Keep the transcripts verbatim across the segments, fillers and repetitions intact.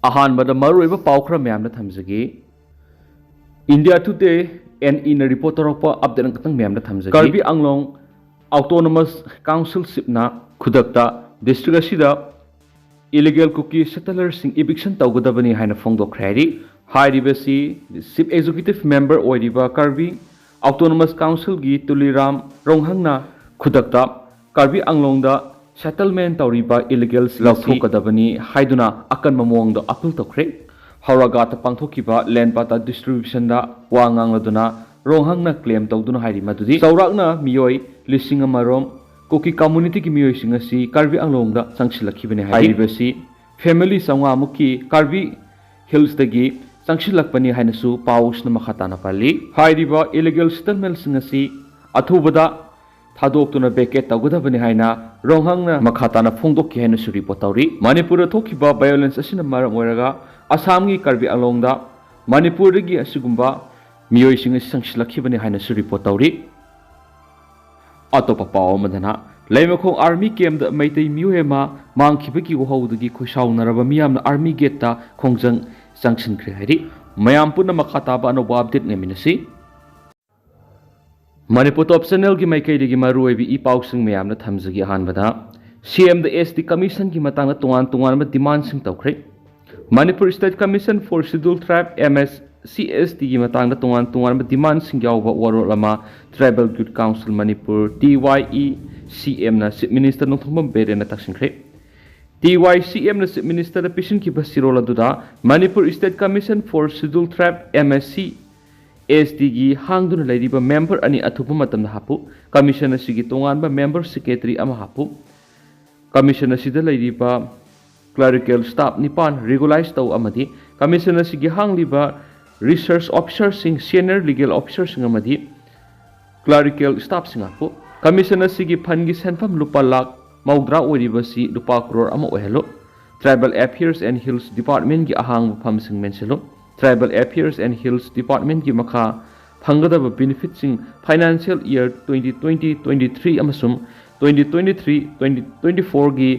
ꯑꯍꯥꯟꯕꯗ ꯃꯔꯨꯑꯣꯏꯕ ꯄꯥꯎ ꯈꯔ ꯃꯌꯥꯝꯗ ꯊꯝꯖꯒꯦ꯫ India Today, ꯑꯦꯟ ꯏꯅ ꯔꯤꯄꯣꯔꯠ ꯇꯧꯔꯛꯄ ꯑꯞꯗꯦꯠ ꯑꯃꯈꯛꯇꯪ ꯃꯌꯥꯝꯗ ꯊꯝꯖꯒꯦ꯫ ꯀꯥꯔꯕꯤ ꯑꯪꯂꯣꯡ ꯑꯣꯇꯣꯅꯣꯃꯁ ꯀꯥꯎꯟꯁꯤꯜꯁꯤꯞꯅ ꯈꯨꯗꯛꯇ ꯗꯤꯁꯇ꯭ꯔꯤꯛ ꯑꯁꯤꯗ ꯏꯂꯤꯒꯦꯜ ꯀꯨꯀꯤ ꯁꯦꯇꯂꯔꯁꯤꯡ ꯏꯚꯤꯛꯁꯟ ꯇꯧꯒꯗꯕꯅꯤ ꯍꯥꯏꯅ ꯐꯣꯡꯗꯣꯛꯈ꯭ꯔꯦ ꯍꯥꯏꯔꯤ꯫ ꯍꯥꯏꯔꯤꯕꯁꯤ ꯆꯤꯐ ꯑꯦꯛꯖꯤꯀ꯭ꯌꯨꯇꯤꯚ ꯃꯦꯝꯕꯔ ꯑꯣꯏꯔꯤꯕ ꯀꯥꯔꯕꯤ ꯑꯣꯇꯣꯅꯣꯃꯁ ꯀꯥꯎꯟꯁꯤꯜꯒꯤ ꯇꯨꯂꯤꯔꯥꯝ ꯔꯣꯡꯍꯪꯅ ꯈꯨꯗꯛꯇ ꯀꯥꯔꯕꯤ ꯑꯪꯂꯣꯡꯗ ꯁꯦꯇꯜꯃꯦꯟ ꯇꯧꯔꯤꯕ ꯏꯂꯤꯒꯦꯜꯁꯤꯡ ꯑꯁꯤ ꯂꯧꯊꯣꯛꯀꯗꯕꯅꯤ ꯍꯥꯏꯗꯨꯅ ꯑꯀꯟꯕ ꯃꯑꯣꯡꯗ ꯑꯄꯤꯜ ꯇꯧꯈ꯭ꯔꯦ꯫ ꯍꯧꯔꯒꯥꯠꯇ ꯄꯥꯡꯊꯣꯛꯈꯤꯕ ꯂꯦꯟ ꯄꯥꯇꯥ ꯗꯤꯁꯇ꯭ꯔꯤꯕ꯭ꯌꯨꯁꯟꯗ ꯋꯥ ꯉꯥꯡꯂꯗꯨꯅ ꯔꯣꯡꯍꯪꯅ ꯀ꯭ꯂꯦꯝ ꯇꯧꯗꯨꯅ ꯍꯥꯏꯔꯤ ꯃꯗꯨꯗꯤ ꯆꯥꯎꯔꯥꯛꯅ ꯃꯤꯑꯣꯏ ꯂꯤꯁꯤꯡ ꯑꯃꯔꯣꯝ ꯀꯨꯀꯤ ꯀꯝꯃꯨꯅꯤꯇꯤꯒꯤ ꯃꯤꯑꯣꯏꯁꯤꯡ ꯑꯁꯤ ꯀꯥꯔꯕꯤ ꯑꯪꯂꯣꯡꯗ ꯆꯪꯁꯤꯜꯂꯛꯈꯤꯕꯅꯤ ꯍꯥꯏꯔꯤ꯫ ꯍꯥꯏꯔꯤꯕꯁꯤ ꯐꯦꯃꯤꯂꯤ ꯆꯥꯝꯃꯉꯥ ꯃꯨꯛꯀꯤ ꯀꯥꯔꯕꯤ ꯍꯤꯜꯁꯇꯒꯤ ꯆꯪꯁꯤꯜꯂꯛꯄꯅꯤ ꯍꯥꯏꯅꯁꯨ ꯄꯥꯎꯁꯤꯅ ꯃꯈꯥ ꯇꯥꯅ ꯄꯜꯂꯤ꯫ ꯍꯥꯏꯔꯤꯕ ꯏꯂꯤꯒꯦꯜ ꯁꯦꯇꯜꯃꯦꯟꯁꯤꯡ ꯑꯁꯤ ꯑꯊꯨꯕꯗ ꯊꯥꯗꯣꯛꯇꯨꯅ ꯚꯦꯀꯦꯠ ꯇꯧꯒꯗꯕꯅꯤ ꯍꯥꯏꯅ ꯔꯣꯡꯍꯪꯅ ꯃꯈꯥ ꯇꯥꯅ ꯐꯣꯡꯗꯣꯛꯈꯤ ꯍꯥꯏꯅꯁꯨ ꯔꯤꯄꯣꯔꯠ ꯇꯧꯔꯤ꯫ ꯃꯅꯤꯄꯨꯔꯗ ꯊꯣꯛꯈꯤꯕ ꯚꯥꯏꯑꯣꯂꯦꯟꯁ ꯑꯁꯤꯅ ꯃꯔꯝ ꯑꯣꯏꯔꯒ ꯑꯁꯥꯝꯒꯤ ꯀꯥꯔꯕꯤ ꯑꯪꯂꯣꯡꯗ ꯃꯅꯤꯄꯨꯔꯗꯒꯤ ꯑꯁꯤꯒꯨꯝꯕ ꯃꯤꯑꯣꯏꯁꯤꯡ ꯑꯁꯤ ꯆꯪꯁꯤꯜꯂꯛꯈꯤꯕꯅꯤ ꯍꯥꯏꯅꯁꯨ ꯔꯤꯄꯣꯔꯠ ꯇꯧꯔꯤ꯫ ꯑꯇꯣꯞꯄ ꯄꯥꯎ ꯑꯃꯗꯅ, ꯂꯩꯃꯈꯣꯡ ꯑꯥꯔꯃꯤ ꯀꯦꯝꯗ ꯃꯩꯇꯩ ꯃꯤꯑꯣꯏ ꯑꯃ ꯃꯥꯡꯈꯤꯕꯒꯤ ꯋꯥꯍꯧꯗꯒꯤ ꯈꯣꯏꯁꯥꯎꯅꯔꯕ ꯃꯤꯌꯥꯝꯅ ꯑꯥꯔꯃꯤ ꯒꯦꯠꯇ ꯈꯣꯡꯖꯪ ꯆꯪꯁꯤꯟꯈ꯭ꯔꯦ ꯍꯥꯏꯔꯤ꯫ ꯃꯌꯥꯝ ꯄꯨꯟꯅ ꯃꯈꯥ ꯇꯥꯕ ꯑꯅꯧꯕ ꯑꯞꯗꯦꯠ ꯉꯥꯏꯃꯤꯟꯅꯁꯤ꯫ ꯃꯅꯤꯄꯨꯔ ꯇꯣꯞ ꯆꯦꯅꯦꯜꯒꯤ ꯃꯥꯏꯀꯩꯗꯒꯤ ꯃꯔꯨꯑꯣꯏꯕ ꯏ ꯄꯥꯎꯁꯤꯡ ꯃꯌꯥꯝꯅ ꯊꯝꯖꯒꯦ꯫ ꯑꯍꯥꯟꯕꯗ, ꯁꯤ ꯑꯦꯝꯗ ꯑꯦꯁ ꯇꯤ ꯀꯃꯤꯁꯟꯒꯤ ꯃꯇꯥꯡꯗ ꯇꯣꯉꯥꯟ ꯇꯣꯉꯥꯟꯕ ꯗꯤꯃꯥꯟꯁꯤꯡ ꯇꯧꯈ꯭ꯔꯦ꯫ Manipur state commission for schedule tribe, M S C S ꯇꯤꯒꯤ ꯃꯇꯥꯡꯗ ꯇꯣꯉꯥꯟ ꯇꯣꯉꯥꯟꯕ ꯗꯤꯃꯥꯟꯁꯤꯡ ꯌꯥꯎꯕ ꯋꯥꯔꯣꯜ ꯑꯃ tribal youth council Manipur, T Y E C ꯑꯦꯝꯅ ꯆꯤꯐ ꯃꯤꯅꯤꯁꯇꯔ ꯅꯣꯡꯊꯣꯝꯕꯝ ꯕꯤꯔꯦꯟꯅ ꯇꯛꯁꯤꯟꯈ꯭ꯔꯦ꯫ ꯇꯤ ꯋꯥꯏ ꯁꯤ ꯑꯦꯝꯅ ꯆꯤꯐ ꯃꯤꯅꯤꯁꯇꯔꯗ ꯄꯤꯁꯤꯟꯈꯤꯕ ꯆꯦꯔꯣꯜ ꯑꯗꯨꯗ Manipur state commission for schedule tribe, M S C S ꯇꯤꯒꯤ ꯍꯥꯡꯗꯨꯅ ꯂꯩꯔꯤꯕ ꯃꯦꯝꯕꯔ ꯑꯅꯤ ꯑꯊꯨꯕ ꯃꯇꯝꯗ ꯍꯥꯞꯄꯨ꯫ ꯀꯃꯤꯁꯟ ꯑꯁꯤꯒꯤ ꯇꯣꯉꯥꯟꯕ ꯃꯦꯝꯕꯔ ꯁꯦꯀ꯭ꯔꯦꯇꯔꯤ ꯑꯃ ꯍꯥꯞꯄꯨ꯫ ꯀꯃꯤꯁꯟ ꯑꯁꯤꯗ ꯂꯩꯔꯤꯕ ꯀ꯭ꯂꯔꯤꯀꯦꯜ ꯁ꯭ꯇꯥꯐ ꯅꯤꯄꯥꯟ ꯔꯤꯒꯨꯂꯥꯏꯖ ꯇꯧ ꯑꯃꯗꯤ ꯀꯃꯤꯁꯟ ꯑꯁꯤꯒꯤ ꯍꯥꯡꯂꯤꯕ ꯔꯤꯁꯔꯁ ꯑꯣꯐꯤꯁꯔꯁꯤꯡ, ꯁꯦꯅꯤꯌꯔ ꯂꯤꯒꯦꯜ ꯑꯣꯐꯤꯁꯔꯁꯤꯡ ꯑꯃꯗꯤ ꯀ꯭ꯂꯔꯤꯀꯦꯜ ꯁ꯭ꯇꯥꯐꯁꯤꯡ ꯍꯥꯞꯄꯨ꯫ ꯀꯃꯤꯁꯟ ꯑꯁꯤꯒꯤ ꯐꯟꯒꯤ ꯁꯦꯟꯐꯝ ꯂꯨꯄꯥ ꯂꯥꯈ ꯃꯧꯗ꯭ꯔꯥ ꯑꯣꯏꯔꯤꯕꯁꯤ ꯂꯨꯄꯥ ꯀ꯭ꯔꯣꯔ ꯑꯃ ꯑꯣꯏꯍꯜꯂꯨ꯫ ꯇ꯭ꯔꯥꯏꯕꯦꯜ ꯑꯦꯐꯤꯌꯔꯁ ꯑꯦꯟ ꯍꯤꯜꯁ ꯗꯤꯄꯥꯔꯠꯃꯦꯟꯒꯤ ꯑꯍꯥꯡꯕ ꯐꯝꯁꯤꯡ ꯃꯦꯟꯁꯤꯜꯂꯨ꯫ ꯇ꯭ꯔꯥꯏꯕꯦꯜ ꯑꯦꯐꯤꯌꯔꯁ ꯑꯦꯟ ꯍꯤꯜꯁ ꯗꯤꯄꯥꯔꯠꯃꯦꯟꯒꯤ ꯃꯈꯥ ꯐꯪꯒꯗꯕ ꯕꯦꯅꯤꯐꯤꯠꯁꯤꯡ financial year twenty twenty twenty three ꯑꯃꯁꯨꯡ twenty twenty three twenty twenty ꯐꯣꯔꯒꯤ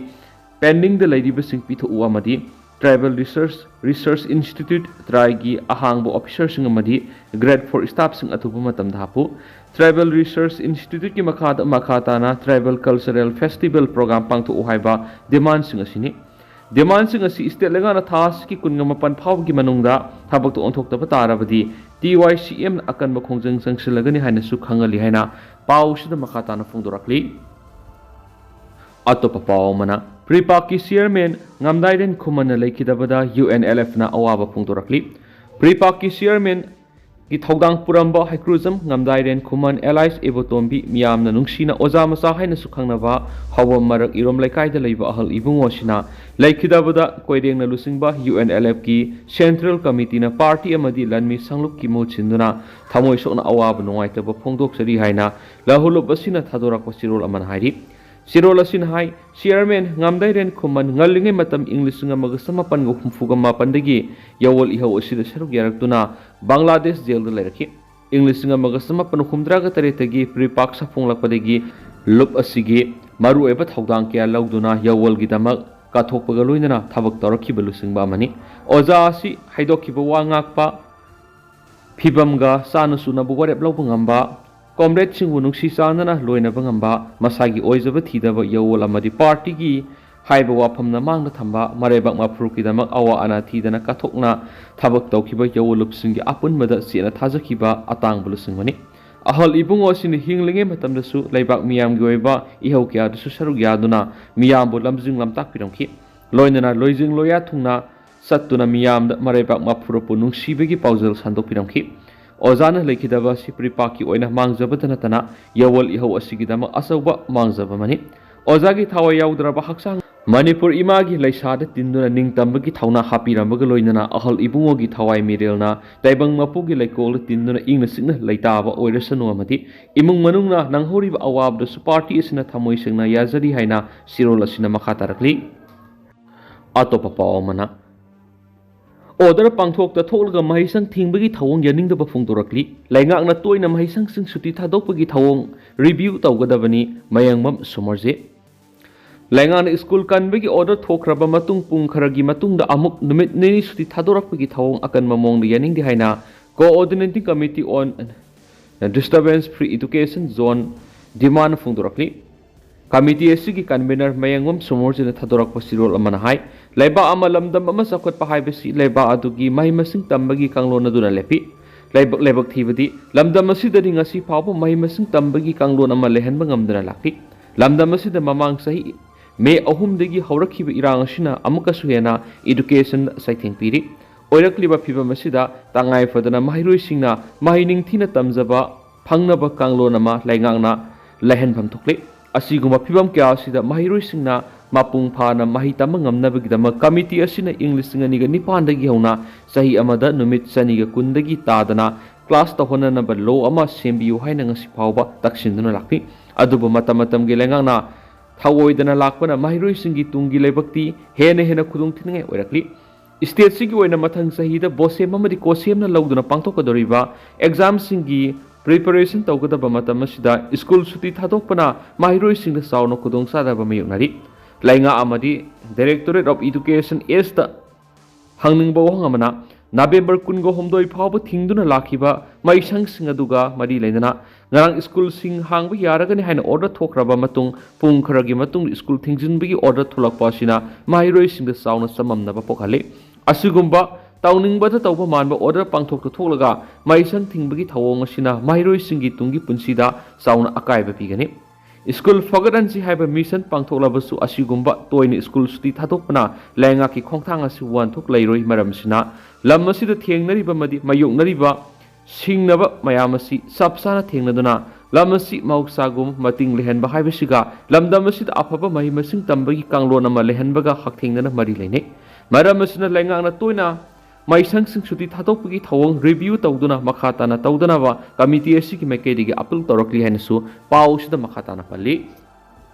ꯄꯦꯟꯗꯤꯡꯗ ꯂꯩꯔꯤꯕꯁꯤꯡ ꯄꯤꯊꯣꯛꯎ ꯑꯃꯗꯤ Tribal Research Research Institute, TRAI ꯒꯤ ꯑꯍꯥꯡꯕ officer ꯁꯤꯡ ꯑꯃꯗꯤ Grade four staff ꯁꯤꯡ ꯑꯊꯨꯕ ꯃꯇꯝꯗ ꯍꯥꯞꯄꯨ꯫ Tribal Research Institute ꯀꯤ ꯃꯈꯥꯗ ꯃꯈꯥ ꯇꯥꯅ Tribal Cultural Festival Program ꯄꯥꯡꯊꯣꯛꯎ ꯍꯥꯏꯕ demand ꯁꯤꯡ ꯑꯁꯤꯅꯤ꯫ Demand ꯁꯤꯡ ꯑꯁꯤ state ꯂꯩꯉꯥꯛꯅ ꯊꯥ ꯑꯁꯤꯒꯤ ꯀꯨꯟꯒ ꯃꯥꯄꯟ ꯐꯥꯎꯕꯒꯤ ꯃꯅꯨꯡꯗ ꯊꯕꯛꯇ ꯑꯣꯟꯊꯣꯛꯇꯕ ꯇꯥꯔꯕꯗꯤ T Y C M ꯅ ꯑꯀꯟꯕ ꯈꯣꯡꯖꯪ ꯆꯪꯁꯤꯜꯂꯒꯅꯤ ꯍꯥꯏꯅꯁꯨ ꯈꯪꯍꯜꯂꯤ ꯍꯥꯏꯅ ꯄꯥꯎ ꯑꯁꯤꯗ ꯃꯈꯥ ꯇꯥꯅ ꯐꯣꯡꯗꯣꯔꯛꯂꯤ꯫ ꯑꯇꯣꯞꯄ ꯄꯥꯎ ꯑꯃꯅ, PREPAK ꯀꯤ chairman ꯉꯝꯗꯥꯏꯔꯦꯟ ꯈꯨꯃꯟꯅ ꯂꯩꯈꯤꯗꯕꯗ U N L F ꯅ ꯑꯋꯥꯕ ꯐꯣꯡꯗꯣꯔꯛꯂꯤ꯫ PREPAK ꯀꯤ chairman ꯒꯤ ꯊꯧꯗꯥꯡ ꯄꯨꯔꯝꯕ ꯍꯩꯀ꯭ꯔꯨꯖꯝ ꯉꯝꯗꯥꯏꯔꯦꯟ ꯈꯨꯃꯟ alias ꯏꯕꯣꯇꯣꯝꯕꯤ, ꯃꯤꯌꯥꯝꯅ ꯅꯨꯡꯁꯤꯅ ꯑꯣꯖꯥ ꯃꯆꯥ ꯍꯥꯏꯅꯁꯨ ꯈꯪꯅꯕ ꯍꯥꯎꯕꯝ ꯃꯔꯛ ꯏꯔꯣꯝ ꯂꯩꯀꯥꯏꯗ ꯂꯩꯕ ꯑꯍꯜ ꯏꯕꯨꯡꯉꯣꯁꯤꯅ ꯂꯩꯈꯤꯗꯕꯗ ꯀꯣꯏꯔꯦꯡꯅ ꯂꯨꯆꯤꯡꯕ U N L F ꯀꯤ central committee ꯅ party ꯑꯃꯗꯤ ꯂꯟꯃꯤ ꯁꯪꯂꯨꯞꯀꯤ ꯃꯍꯨꯠ ꯁꯤꯟꯗꯨꯅ ꯊꯃꯣꯏ ꯁꯣꯛꯅ ꯑꯋꯥꯕ ꯅꯨꯡꯉꯥꯏꯇꯕ ꯐꯣꯡꯗꯣꯛꯆꯔꯤ ꯍꯥꯏꯅ ꯂꯧꯍꯨꯂꯨꯞ ꯑꯁꯤꯅ ꯊꯥꯗꯣꯔꯛꯄ ꯆꯦꯔꯣꯜ ꯑꯃꯅ ꯍꯥꯏꯔꯤ꯫ ꯆꯦꯔꯣꯜ ꯑꯁꯤꯅ ꯍꯥꯏ, chairman ꯉꯝꯗꯥꯏꯔꯦꯟ ꯈꯨꯃꯟ ꯉꯜꯂꯤꯉꯩ ꯃꯇꯝ ꯏꯪ ꯂꯤꯁꯤꯡ ꯑꯃꯒ ꯆꯃꯥꯄꯟꯒ ꯍꯨꯝꯐꯨꯒ ꯃꯥꯄꯟꯗꯒꯤ ꯌꯥꯋꯣꯜ ꯏꯍꯧ ꯑꯁꯤꯗ ꯁꯔꯨꯛ ꯌꯥꯔꯛꯇꯨꯅ ꯕꯪꯒ꯭ꯂꯥꯗꯦꯁ ꯖꯦꯜꯗ ꯂꯩꯔꯛꯈꯤ꯫ ꯏꯪ ꯂꯤꯁꯤꯡ ꯑꯃꯒ ꯆꯃꯥꯄꯟ ꯍꯨꯝꯐꯨꯇꯔꯥꯒ ꯇꯔꯦꯠꯇꯒꯤ PREPAK ꯁꯥꯐꯣꯡꯂꯛꯄꯗꯒꯤ ꯂꯨꯞ ꯑꯁꯤꯒꯤ ꯃꯔꯨꯑꯣꯏꯕ ꯊꯧꯗꯥꯡ ꯀꯌꯥ ꯂꯧꯗꯨꯅ ꯌꯥꯋꯣꯜꯒꯤꯗꯃꯛ ꯀꯠꯊꯣꯛꯄꯒ ꯂꯣꯏꯅꯅ ꯊꯕꯛ ꯇꯧꯔꯛꯈꯤꯕ ꯂꯨꯆꯤꯡꯕ ꯑꯃꯅꯤ꯫ ꯑꯣꯖꯥ ꯑꯁꯤ ꯍꯥꯏꯗꯣꯛꯈꯤꯕ ꯋꯥ ꯉꯥꯛꯄ, ꯐꯤꯕꯝꯒ ꯆꯥꯅ ꯆꯨꯅꯕ ꯋꯥꯔꯦꯞ ꯂꯧꯕ ꯉꯝꯕ, comrade ꯁꯤꯡꯕꯨ ꯅꯨꯡꯁꯤ ꯆꯥꯟꯅꯅ ꯂꯣꯏꯅꯕ ꯉꯝꯕ, ꯃꯁꯥꯒꯤ ꯑꯣꯏꯖꯕ ꯊꯤꯗꯕ ꯌꯥꯋꯣꯜ ꯑꯃꯗꯤ party ꯒꯤ ꯍꯥꯏꯕ ꯋꯥꯐꯝꯅ ꯃꯥꯡꯗ ꯊꯝꯕ, ꯃꯔꯩꯕꯥꯛ ꯃꯥꯐꯨꯔꯨꯞꯀꯤꯗꯃꯛ ꯑꯋꯥ ꯑꯅꯥ ꯊꯤꯗꯅ ꯀꯠꯊꯣꯛꯅ ꯊꯕꯛ ꯇꯧꯈꯤꯕ ꯌꯥꯋꯣꯜꯂꯨꯞꯁꯤꯡꯒꯤ ꯑꯄꯨꯟꯕꯗ ꯆꯦꯠꯅ ꯊꯥꯖꯈꯤꯕ ꯑꯇꯥꯡꯕ ꯂꯨꯆꯤꯡꯕꯅꯤ꯫ ꯑꯍꯜ ꯏꯕꯨꯡꯉꯣ ꯑꯁꯤꯅ ꯍꯤꯡꯂꯤꯉꯩ ꯃꯇꯝꯗꯁꯨ ꯂꯩꯕꯥꯛ ꯃꯤꯌꯥꯝꯒꯤ ꯑꯣꯏꯕ ꯏꯍꯧ ꯀꯌꯥꯗꯁꯨ ꯁꯔꯨꯛ ꯌꯥꯗꯨꯅ ꯃꯤꯌꯥꯝꯕꯨ ꯂꯝꯖꯤꯡ ꯂꯝꯇꯥꯛꯄꯤꯔꯝꯈꯤ꯫ ꯂꯣꯏꯅꯅ ꯂꯣꯏꯖꯤꯡ ꯂꯣꯌꯥ ꯊꯨꯡꯅ ꯆꯠꯇꯨꯅ ꯃꯤꯌꯥꯝꯗ ꯃꯔꯩꯕꯥꯛ ꯃꯥꯐꯨꯔꯨꯞꯄꯨ ꯅꯨꯡꯁꯤꯕꯒꯤ ꯄꯥꯎꯖꯦꯜ ꯁꯟꯗꯣꯛꯄꯤꯔꯝꯈꯤ꯫ ꯑꯣꯖꯥꯅ ꯂꯩꯈꯤꯗꯕ ꯑꯁꯤ PREPAK ꯀꯤ ꯑꯣꯏꯅ ꯃꯥꯡꯖꯕꯇ ꯅꯠꯇꯅ ꯌꯥꯋꯣꯜ ꯏꯍꯧ ꯑꯁꯤꯒꯤꯗꯃꯛ ꯑꯆꯧꯕ ꯃꯥꯡꯖꯕ ꯑꯃꯅꯤ꯫ ꯑꯣꯖꯥꯒꯤ ꯊꯋꯥꯏ ꯌꯥꯎꯗ꯭ꯔꯕ ꯍꯛꯆꯥꯡ ꯃꯅꯤꯄꯨꯔ ꯏꯃꯥꯒꯤ ꯂꯩꯁꯥꯗ ꯇꯤꯟꯗꯨꯅ ꯅꯤꯡꯇꯝꯕꯒꯤ ꯊꯧꯅꯥ ꯍꯥꯞꯄꯤꯔꯝꯕꯒ ꯂꯣꯏꯅꯅ ꯑꯍꯜ ꯏꯕꯨꯡꯉꯣꯒꯤ ꯊꯋꯥꯏ ꯃꯤꯔꯦꯜꯅ ꯇꯥꯏꯕꯪ ꯃꯄꯨꯒꯤ ꯂꯩꯀꯣꯜꯗ ꯇꯤꯟꯗꯨꯅ ꯏꯪꯅ ꯆꯤꯛꯅ ꯂꯩꯇꯥꯕ ꯑꯣꯏꯔꯁꯅꯨ ꯑꯃꯗꯤ ꯏꯃꯨꯡ ꯃꯅꯨꯡꯅ ꯅꯪꯍꯧꯔꯤꯕ ꯑꯋꯥꯕꯗꯁꯨ party ꯑꯁꯤꯅ ꯊꯃꯣꯏ ꯁꯦꯡꯅ ꯌꯥꯖꯔꯤ ꯍꯥꯏꯅ ꯆꯦꯔꯣꯜ ꯑꯁꯤꯅ ꯃꯈꯥ ꯇꯥꯔꯛꯂꯤ꯫ ꯑꯇꯣꯞꯄ ꯄꯥꯎ ꯑꯃꯅ, order ꯄꯥꯡꯊꯣꯛꯇ ꯊꯣꯛꯂꯒ ꯃꯍꯩꯁꯪ ꯊꯤꯡꯕꯒꯤ ꯊꯧꯑꯣꯡ ꯌꯥꯅꯤꯡꯗꯕ ꯐꯣꯡꯗꯣꯔꯛꯂꯤ꯫ ꯂꯩꯉꯥꯛꯅ ꯇꯣꯏꯅ ꯃꯍꯩꯁꯪꯁꯤꯡ ꯁꯨꯇꯤ ꯊꯥꯗꯣꯛꯄꯒꯤ ꯊꯧꯑꯣꯡ review ꯇꯧꯒꯗꯕꯅꯤ, ꯃꯌꯥꯡꯕꯝ ꯁꯣꯃꯔꯖꯤꯠ꯫ ꯂꯩꯉꯥꯛꯅ ꯁ꯭ꯀꯨꯜ ꯀꯟꯕꯒꯤ ꯑꯣꯔꯗꯔ ꯊꯣꯛꯈ꯭ꯔꯕ ꯃꯇꯨꯡ ꯄꯨꯡ ꯈꯔꯒꯤ ꯃꯇꯨꯡꯗ ꯑꯃꯨꯛ ꯅꯨꯃꯤꯠ ꯅꯤꯅꯤ ꯁꯨꯇꯤ ꯊꯥꯗꯣꯔꯛꯄꯒꯤ ꯊꯧꯑꯣꯡ ꯑꯀꯟꯕ ꯃꯑꯣꯡꯗ ꯌꯥꯅꯤꯡꯗꯦ ꯍꯥꯏꯅ Coordinating Committee on Disturbance Free Education Zone demand ꯐꯣꯡꯗꯣꯔꯛꯂꯤ꯫ ꯀꯃꯤꯇꯤ ꯑꯁꯤꯒꯤ ꯀꯟꯚꯦꯅꯔ ꯃꯌꯥꯡꯕꯝ ꯁꯣꯃꯣꯔꯖꯤꯅ ꯊꯥꯗꯣꯔꯛꯄ ꯆꯦꯔꯣꯜ ꯑꯃꯅ ꯍꯥꯏ, ꯂꯩꯕꯥꯛ ꯑꯃ ꯂꯝꯗꯝ ꯑꯃ ꯆꯥꯎꯈꯠꯄ ꯍꯥꯏꯕꯁꯤ ꯂꯩꯕꯥꯛ ꯑꯗꯨꯒꯤ ꯃꯍꯩ ꯃꯁꯤꯡ ꯇꯝꯕꯒꯤ ꯀꯥꯡꯂꯣꯟ ꯑꯗꯨꯅ ꯂꯦꯞꯄꯤ꯫ ꯂꯥꯏꯕꯛ ꯂꯥꯏꯕꯛ ꯊꯤꯕꯗꯤ ꯂꯝꯗꯝ ꯑꯁꯤꯗꯗꯤ ꯉꯁꯤ ꯐꯥꯎꯕ ꯃꯍꯩ ꯃꯁꯤꯡ ꯇꯝꯕꯒꯤ ꯀꯥꯡꯂꯣꯟ ꯑꯃ ꯂꯩꯍꯟꯕ ꯉꯝꯗꯅ ꯂꯥꯛꯂꯤ꯫ ꯂꯝꯗꯝ ꯑꯁꯤꯗ ꯃꯃꯥꯡ ꯆꯍꯤ ꯃꯦ ꯑꯍꯨꯝꯗꯒꯤ ꯍꯧꯔꯛꯈꯤꯕ ꯏꯔꯥꯡ ꯑꯁꯤꯅ ꯑꯃꯨꯛꯀꯁꯨ ꯍꯦꯟꯅ ꯏꯗꯨꯀꯦꯁꯟꯗ ꯆꯩꯊꯦꯡ ꯄꯤꯔꯤ꯫ ꯑꯣꯏꯔꯛꯂꯤꯕ ꯐꯤꯕꯝ ꯑꯁꯤꯗ ꯇꯉꯥꯏ ꯐꯗꯅ ꯃꯍꯩꯔꯣꯏꯁꯤꯡꯅ ꯃꯍꯩ ꯅꯤꯡꯊꯤꯅ ꯇꯝꯖꯕ ꯐꯪꯅꯕ ꯀꯥꯡꯂꯣꯟ ꯑꯃ ꯂꯩꯉꯥꯛꯅ ꯂꯩꯍꯟꯐꯝ ꯊꯣꯛꯂꯤ꯫ ꯑꯁꯤꯒꯨꯝꯕ ꯐꯤꯕꯝ ꯀꯌꯥ ꯑꯁꯤꯗ ꯃꯍꯩꯔꯣꯏꯁꯤꯡꯅ ꯃꯄꯨꯡ ꯐꯥꯅ ꯃꯍꯩ ꯇꯝꯕ ꯉꯝꯅꯕꯒꯤꯗꯃꯛ ꯀꯃꯤꯇꯤ ꯑꯁꯤꯅ ꯏꯪ ꯂꯤꯁꯤꯡ ꯑꯅꯤꯒ ꯅꯤꯄꯥꯟꯗꯒꯤ ꯍꯧꯅ ꯆꯍꯤ ꯑꯃꯗ ꯅꯨꯃꯤꯠ ꯆꯅꯤꯒ ꯀꯨꯟꯗꯒꯤ ꯇꯥꯗꯅ ꯀ꯭ꯂꯥꯁ ꯇꯧꯍꯟꯅꯅꯕ ꯂꯣ ꯑꯃ ꯁꯦꯝꯕꯤꯌꯨ ꯍꯥꯏꯅ ꯉꯁꯤ ꯐꯥꯎꯕ ꯇꯛꯁꯤꯟꯗꯨꯅ ꯂꯥꯛꯂꯤ꯫ ꯑꯗꯨꯕꯨ ꯃꯇꯝ ꯃꯇꯝꯒꯤ ꯂꯩꯉꯥꯛꯅ ꯊꯑꯣꯏꯗꯅ ꯂꯥꯛꯄꯅ ꯃꯍꯩꯔꯣꯏꯁꯤꯡꯒꯤ ꯇꯨꯡꯒꯤ ꯂꯥꯏꯕꯛꯇꯤ ꯍꯦꯟꯅ ꯍꯦꯟꯅ ꯈꯨꯗꯣꯡ ꯊꯤꯅꯤꯡꯉꯥꯏ ꯑꯣꯏꯔꯛꯂꯤ꯫ ꯁ꯭ꯇꯦꯠꯁꯤꯒꯤ ꯑꯣꯏꯅ ꯃꯊꯪ ꯆꯍꯤꯗ ꯕꯣꯁꯦꯝ ꯑꯃꯗꯤ ꯀꯣꯁꯦꯝꯅ ꯂꯧꯗꯨꯅ ꯄꯥꯡꯊꯣꯛꯀꯗꯧꯔꯤꯕ ꯑꯦꯛꯖꯥꯝꯁꯤꯡꯒꯤ ꯄ꯭ꯔꯤꯄꯦꯔꯦꯁꯟ ꯇꯧꯒꯗꯕ ꯃꯇꯝ ꯑꯁꯤꯗ ꯁ꯭ꯀꯨꯜ ꯁꯨꯇꯤ ꯊꯥꯗꯣꯛꯄꯅ ꯃꯍꯩꯔꯣꯏꯁꯤꯡꯗ ꯆꯥꯎꯅ ꯈꯨꯗꯣꯡꯆꯥꯗꯕ ꯃꯥꯌꯣꯛꯅꯔꯤ꯫ ꯂꯩꯉꯥꯛ ꯑꯃꯗꯤ Directorate of Education ꯑꯦꯁꯇ ꯍꯪꯅꯤꯡꯕ ꯋꯥꯍꯪ ꯑꯃꯅ, ꯅꯕꯦꯝꯕꯔ ꯀꯨꯟꯒ ꯍꯨꯝꯗꯣꯏ ꯐꯥꯎꯕ ꯊꯤꯡꯗꯨꯅ ꯂꯥꯛꯈꯤꯕ ꯃꯍꯩꯁꯪꯁꯤꯡ ꯑꯗꯨꯒ ꯃꯔꯤ ꯂꯩꯅꯅ ꯉꯔꯥꯡ ꯁ꯭ꯀꯨꯜꯁꯤꯡ ꯍꯥꯡꯕ ꯌꯥꯔꯒꯅꯤ ꯍꯥꯏꯅ ꯑꯣꯔꯗꯔ ꯊꯣꯛꯈ꯭ꯔꯕ ꯃꯇꯨꯡ ꯄꯨꯡ ꯈꯔꯒꯤ ꯃꯇꯨꯡꯗ ꯁ꯭ꯀꯨꯜ ꯊꯤꯡꯖꯤꯟꯕꯒꯤ ꯑꯣꯔꯗꯔ ꯊꯣꯛꯂꯛꯄ ꯑꯁꯤꯅ ꯃꯍꯩꯔꯣꯏꯁꯤꯡꯗ ꯆꯥꯎꯅ ꯆꯃꯝꯅꯕ ꯄꯣꯛꯍꯜꯂꯤ꯫ ꯑꯁꯤꯒꯨꯝꯕ ꯇꯧꯅꯤꯡꯕꯗ ꯇꯧꯕ ꯃꯥꯟꯕ ꯑꯣꯔꯗꯔ ꯄꯥꯡꯊꯣꯛꯇ ꯊꯣꯛꯂꯒ ꯃꯍꯩꯁꯪ ꯊꯤꯡꯕꯒꯤ ꯊꯧꯑꯣꯡ ꯑꯁꯤꯅ ꯃꯍꯩꯔꯣꯏꯁꯤꯡꯒꯤ ꯇꯨꯡꯒꯤ ꯄꯨꯟꯁꯤꯗ ꯆꯥꯎꯅ ꯑꯀꯥꯏꯕ ꯄꯤꯒꯅꯤ꯫ ꯁ꯭ꯀꯨꯜ ꯐꯒꯠꯍꯟꯁꯤ ꯍꯥꯏꯕ ꯃꯤꯁꯟ ꯄꯥꯡꯊꯣꯛꯂꯕꯁꯨ ꯑꯁꯤꯒꯨꯝꯕ ꯇꯣꯏꯅ ꯁ꯭ꯀꯨꯜ ꯁꯨꯇꯤ ꯊꯥꯗꯣꯛꯄꯅ ꯂꯩꯉꯥꯛꯀꯤ ꯈꯣꯡꯊꯥꯡ ꯑꯁꯤ ꯋꯥꯍꯟꯊꯣꯛ ꯂꯩꯔꯣꯏ꯫ ꯃꯔꯝ ꯑꯁꯤꯅ ꯂꯝ ꯑꯁꯤꯗ ꯊꯦꯡꯅꯔꯤꯕ ꯑꯃꯗꯤ ꯃꯥꯌꯣꯛꯅꯔꯤꯕ ꯁꯤꯡꯅꯕ ꯃꯌꯥꯝ ꯑꯁꯤ ꯆꯞ ꯆꯥꯅ ꯊꯦꯡꯅꯗꯨꯅ ꯂꯝ ꯑꯁꯤ ꯃꯍꯧꯁꯥꯒꯨꯝ ꯃꯇꯤꯡ ꯂꯩꯍꯟꯕ ꯍꯥꯏꯕꯁꯤꯒ ꯂꯝꯗꯝ ꯑꯁꯤꯗ ꯑꯐꯕ ꯃꯍꯩ ꯃꯁꯤꯡ ꯇꯝꯕꯒꯤ ꯀꯥꯡꯂꯣꯟ ꯑꯃ ꯂꯩꯍꯟꯕꯒ ꯍꯛꯊꯦꯡꯅꯅ ꯃꯔꯤ ꯂꯩꯅꯩ꯫ ꯃꯔꯝ ꯑꯁꯤꯅ ꯂꯩꯉꯥꯛꯅ ꯇꯣꯏꯅ ꯃꯍꯩꯁꯪꯁꯤꯡ ꯁꯨꯇꯤ ꯊꯥꯗꯣꯛꯄꯒꯤ ꯊꯧꯑꯣꯡ ꯔꯤꯚꯤꯌꯨ ꯇꯧꯗꯨꯅ ꯃꯈꯥ ꯇꯥꯅ ꯇꯧꯗꯅꯕ ꯀꯃꯤꯇꯤ ꯑꯁꯤꯒꯤ ꯃꯥꯏꯀꯩꯗꯒꯤ ꯑꯄꯤꯜ ꯇꯧꯔꯛꯂꯤ ꯍꯥꯏꯅꯁꯨ ꯄꯥꯎ ꯑꯁꯤꯗ ꯃꯈꯥ ꯇꯥꯅ ꯄꯜꯂꯤ꯫